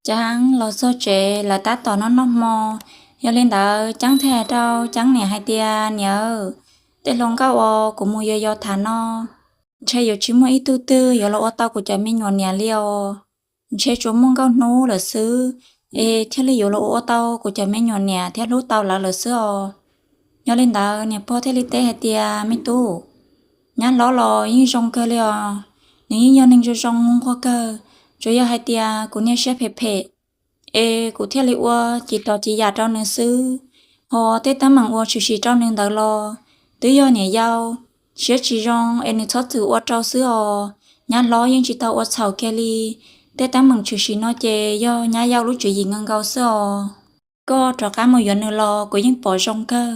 Ceeb los txog tsev lawv tab tom noj noj hmo. Yog li ntawd Ceeb thiaj hais rau Ceeb niam hais tias, Niam, tej hluas nkauj uas kuv mus yos yos tham no, ntshe yuav tsis muaj ib tug twg yuav los ua tau kuv cov me nyuam niam li os. Ntshe tsuas muaj Nkauj Hnub lawm xwb, es thiaj li yuav los ua tau kuv cov me nyuam niam thiab hlub tau lawv lawm xwb os. Yog li ntawd niam pog thiaj li teb hais tias, Me tub, nyab hlob los yeej zoo kawg li os, nws yeej yog neeg zoo zoo nquag kawg, tsuas yog hais tias kuv niag siab phem phem, es kuv thiaj li ua cim tos cim yam rau nws xwb. Ho tej teeb meem uas tshwm sim rau nws ntawd los twb yog niam yau siab tsis zoo es nws txhob txwm ua rau xwb os. Nyab hlob yeej tsis tau ua txhaum kiag li. Tej teeb meem tshwm sim no ces yog nyab yau lub tswv yim nkaus nkaus xwb os. Koj rov qab mus yuav nws los kuv yeej pom zoo kawg.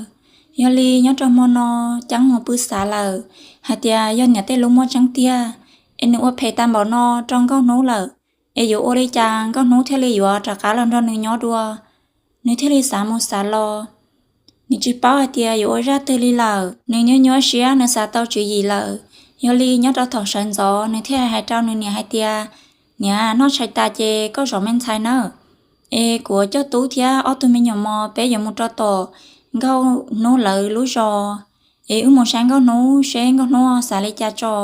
Yog li nyob rau hmo no Ceeb mus pw xav lawm hais tias yog niam tej lus muaj tseeb tiag, es nws ua phem tag npaum no rau Nkauj Hnub lawm, es yuav ua li cas Nkauj Hnub thiaj li yuav rov qab los nrog nws nyob dua. Nws thiaj li xav mus xav los, nws tsis paub hais tias yuav ua zaj twg li lawm. Nws nyuaj nyuaj siab, nws xav tau tswv yim lawm. Yog li nyob rau thaum sawv ntxov nws thiaj hais rau nws niam hais tias, Niam, noj tshais tas ces koj zov me ntxhais nawb, es kuv coj tub thiab ob tug me nyuam mos peb yuav mus rau tom Nkauj Hnub lawv lub zos, es wb mus saib Nkauj Hnub seb Nkauj Hnub xav li cas tso.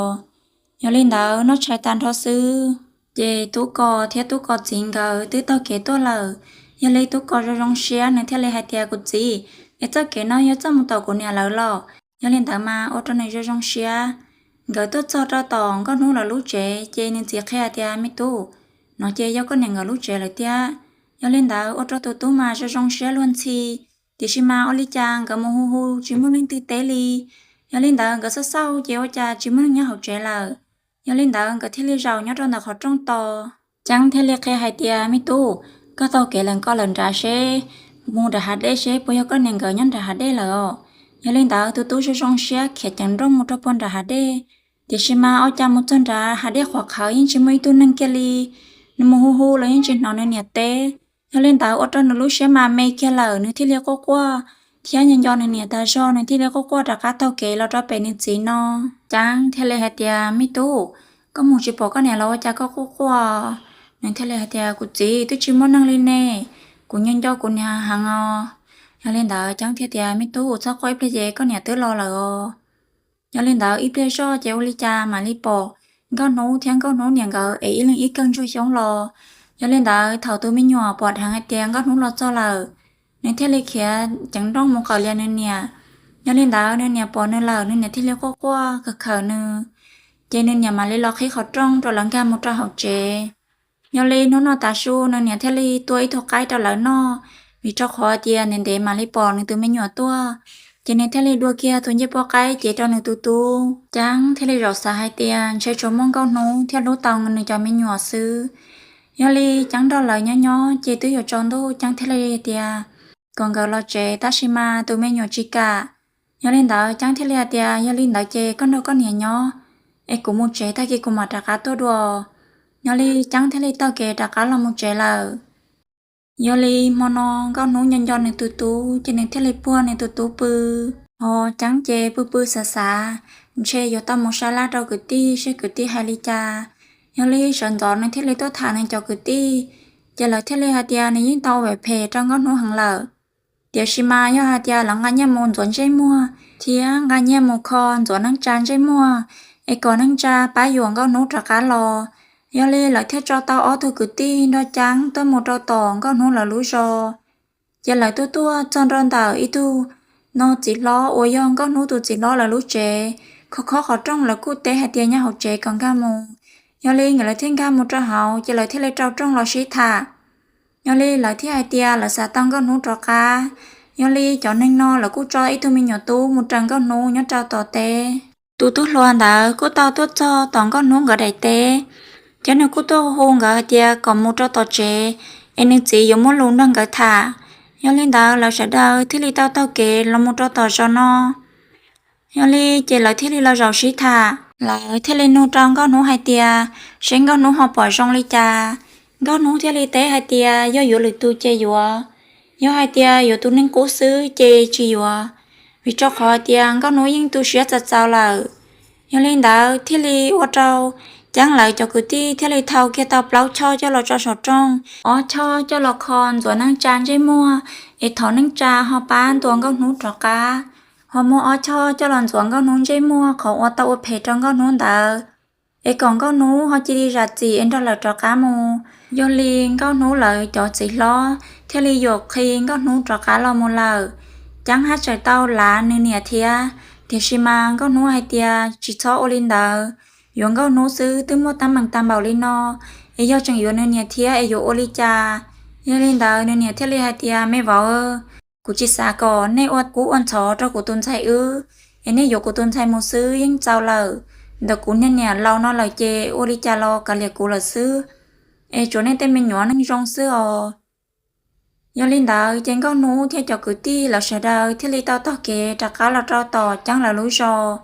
Yog li ntawd noj tshais tag nrho xwb, ces Tub Kos thiab Tub Kos txiv nkawd twb taug kev tuaj lawm. Yog li Tub Kos zoo zoo siab, nws thiaj li hais tias, Kuv txiv, es txoj kev no yog txoj mus tom kuv niam lawv los? Yog li ntawd mas ua rau nws zoo zoo siab. Nkawd tuaj txog rau tom Nkauj Hnub lawv lub tsev ces nws txiv qhia tias, Me tub, no ces yog koj niam nkawd lub tsev lawm thiab. Yog li ntawd ua rau tus tub mas zoo zoo siab luag ntxhi. Tiam sis mas ua li cas nkawd mus hu hu tsis muaj leej twg teb li. Yog li ntawd nkawd xauj xauj ces ua cas tsis muaj neeg nyob hauv tsev lawm. Yog li ntawd nkawd thiaj li zaum nyob rau ntawm qhov rooj tos. Ceeb thiaj li qhia hais tias, Me tub, koj taug kev lawm, koj lawm nrad seb, mus nram hav dej seb puas yog koj niam nkawd nyob nram hav dej lawm os. Yog li ntawd tus tub zoo zoo siab khiav ceev nrooj mus rau puag nram hav dej. Tiam sis mas ua cas mus txog nrad hav dej qhuav qhawv yeej tsis muaj ib tug neeg kiag li. Nws mus hu hu los yeej tsis hnov nws niam teb. Yog li ntawd ua rau nws lub siab mas me kiag lawm, nws thiaj li quaj quaj thiab nco nco nws niam tas zog, nws thiaj li quaj quaj rov qab taug kev los rau pem nws txiv no. Ceeb thiaj li hais tias, Me tub, koj mus tsis pom koj niam los ua cas koj quaj quaj? Nws thiaj li hais tias, Kuv txiv, twb tsis muaj neeg li ne, kuv nco nco kuv niam heev os. Yog li ntawd Ceeb thiaj tias, Me tub, txhob quaj, ib pliag ces koj niam twb los lawm os. Yog li ntawd ib pliag zoj ces ua li cas mam li pom Nkauj Hnub thiab Nkauj Hnub niam nkawd es ib leeg ib kawm ntsuag xyoob los. Yog li ntawd thaum tus me nyuam pom dheev hais tias Nkauj Hnub los txog lawm, nws thiaj li khiav ceev nrooj mus qawm lias nws niam. Yog li ntawd nws niam pom nws lawm, nws niam thiaj li quaj quaj khawm khawm nws, ces nws niam mam li los qhib qhov rooj rau lawv nkag mus rau hauv tsev. Yog li hnub no tav su nws niam thiaj li tua ib tug qaib rau lawv noj, vim rau qhov tias ntev ntev mam li pom nws tus me nyuam tuaj, ces nws thiaj li dua kiag tus ncej puab qaib cev rau nws tus tub. Ceeb thiaj li zaum xav hais tias ntshe tsuas muaj Nkauj Hnub thiaj hlub tau nws cov me nyuam xwb. Yog li Ceeb nrog lawv nyob nyob ces twb yuav tsaus ntuj, Ceeb thiaj li tias kom nkawd los tsev, tab sis mas tus me nyuam tsis kam. Yog li ntawd Ceeb thiaj li hais tias, Yog li ntawd ces koj nrog koj niam nyob, es kuv mus tsev, tag kis kuv mam rov qab tuaj dua. Yog li Ceeb thiaj li taug kev rov qab los mus tsev lawm. Yog li hmo no Nkauj Hnub nco nco nws tus tub, ces nws thiaj li puag nws tus tub pw. Ho Ceeb ces pw pw xav xav, ntshe yuav tau mus sab laj rau kwv tij seb kwv tij hais li cas. Yog li sawv ntxov nws thiaj li tuaj tham nws cov kwv tij, ces lawv thiaj li hais tias nws yeej tau ua phem rau Nkauj Hnub heev lawm. Tiam sis mas yog hais tias lawv nqa nyiaj mus ntxuav ntsej muag thiab nqa nyiaj mus kho ntxuav neej tsa ntsej muag, es kom neej tsa pab yuam Nkauj Hnub rov qab los. Yog li lawv thiaj tso tau ob tug kwv tij nrog Ceeb tuaj mus rau tom Nkauj Hnub lawv lub zos. Ces lawv tuaj tuaj txog nrog ntawm ib tug no txiv hlob uas yog Nkauj Hnub tus txiv hlob lawv lub tsev, khob khob qhov rooj, lawv kuj teb hais tias nyob hauv tsev kom nkag mus. Yog li nkawd lawv thiaj nkag mus rau hauv, ces lawv thiaj li rau rooj los sib tham. Yog li lawv thiaj hais tias lawv xav tau Nkauj Hnub rov qab. Yog li cov neeg no lawv kuj tso ib tug me nyuam tub mus raws Nkauj Hnub nyob rau tom teb. Tus tub hluas ntawd kuj tau tuaj txog tom Nkauj Hnub nkawd daim teb, ces nws kuj tuaj hu nkawd hais tias kom mus rau tom tsev, es nws txiv yuav muaj lus nrog nkawd tham. Yog li ntawd lawv sawv daws thiaj li tau taug kev los mus rau tom zos no. Yog li ces lawv thiaj li los zaum sib tham, lawv thiaj li nug rau Nkauj Hnub hais tias seb Nkauj Hnub ho pom zoo li cas. Nkauj Hnub thiaj li teb hais tias yog yuav lwm tus ces yuav, yog hais tias yuav tus neeg qub xwb ces tsis yuav, vim rau qhov tias Nkauj Hnub yeej tu siab txaus txaus lawm. Yog li ntawd thiaj li ua rau Ceeb lawv cov kwv tij thiaj li thau kiag tau plaub choj coj los tso saum rooj, ob choj coj los kho Ntxuav neej tsa ntsej muag, es thov neej tsa ho pab ntuas Nkauj Hnub rov qab, ho muab ob choj coj los ntxuav Nkauj Hnub ntsej muag qhov uas tau ua phem rau Nkauj Hnub ntawd, es kom Nkauj Hnub ho cia li zam txim es nrog lawv rov qab mus. Yog li Nkauj Hnub lawv cov txiv hlob thiaj li yuam qhi Nkauj Hnub rov qab los mus lawm. Ceeb haj tseem tau lav nws niam thiab, tiam sis mas Nkauj Hnub hais tias tsis txhob ua li ntawd, yuav Nkauj Hnub xwb twb muaj teeb meem tag npaum li no, es yog tseem yuav nws niam thiab es yuav ua li cas? Yog li ntawd nws niam thiaj li hais tias, Me vauv, kuv tsis xav kom nej ua kub ua ntxhov rau kuv tus ntxhais wb, es nej yuav kuv tus ntxhais mus xwb yeej txaus lawm. Ntawm kuv niag niam laus no lawm ces ua li cas los kav liam kuv lawm xwb, es tsuav nej tej me nyuam neej zoo xwb os. Yog li ntawd ces Nkauj Hnub thiab cov kwv tij lawv sawv daws thiaj li tau taug kev rov qab los rau tom Ceeb lawv lub zos.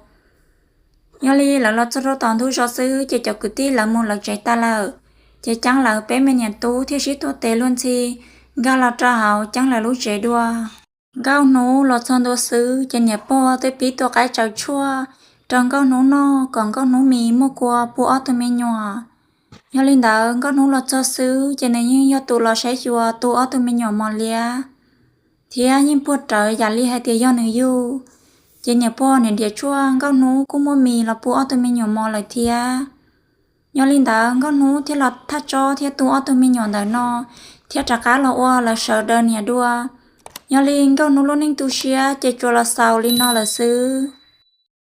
Yog li lawv los txog rau tom ntug zos xwb ces cov kwv tij lawv mus lawv tsev tas lawm, ces Ceeb lawv peb me niam tub thiaj sib tuav tes luag ntxhi nkag los rau hauv Ceeb lawv lub tsev dua. Nkauj Hnub los txog ntua xwb ces niam pog twb pib tua qaib tsawv tshuaj rau Nkauj Hnub noj kom Nkauj Hnub mis muaj kua pub ob tug me nyuam. Yog li ntawd Nkauj Hnub los txog xwb ces nws yeej yog tus los saib xyuas tu ob tug me nyuam mos liab, thiab yeej puag rawv yam li hais tias yog nws yug. Ces niam pog niam nrhiav tshuaj, Nkauj Hnub kuj muaj mis los pub ob tug me nyuam mos lawm thiab. Yog li ntawd Nkauj Hnub thiaj los thaj tsob thiab tu ob tug me nyuam ntawm no, thiab rov qab los ua lawv sawv daws niam dua. Yog li Nkauj Hnub lub neej tu siab ces tsuas los xaus li no lawm xwb.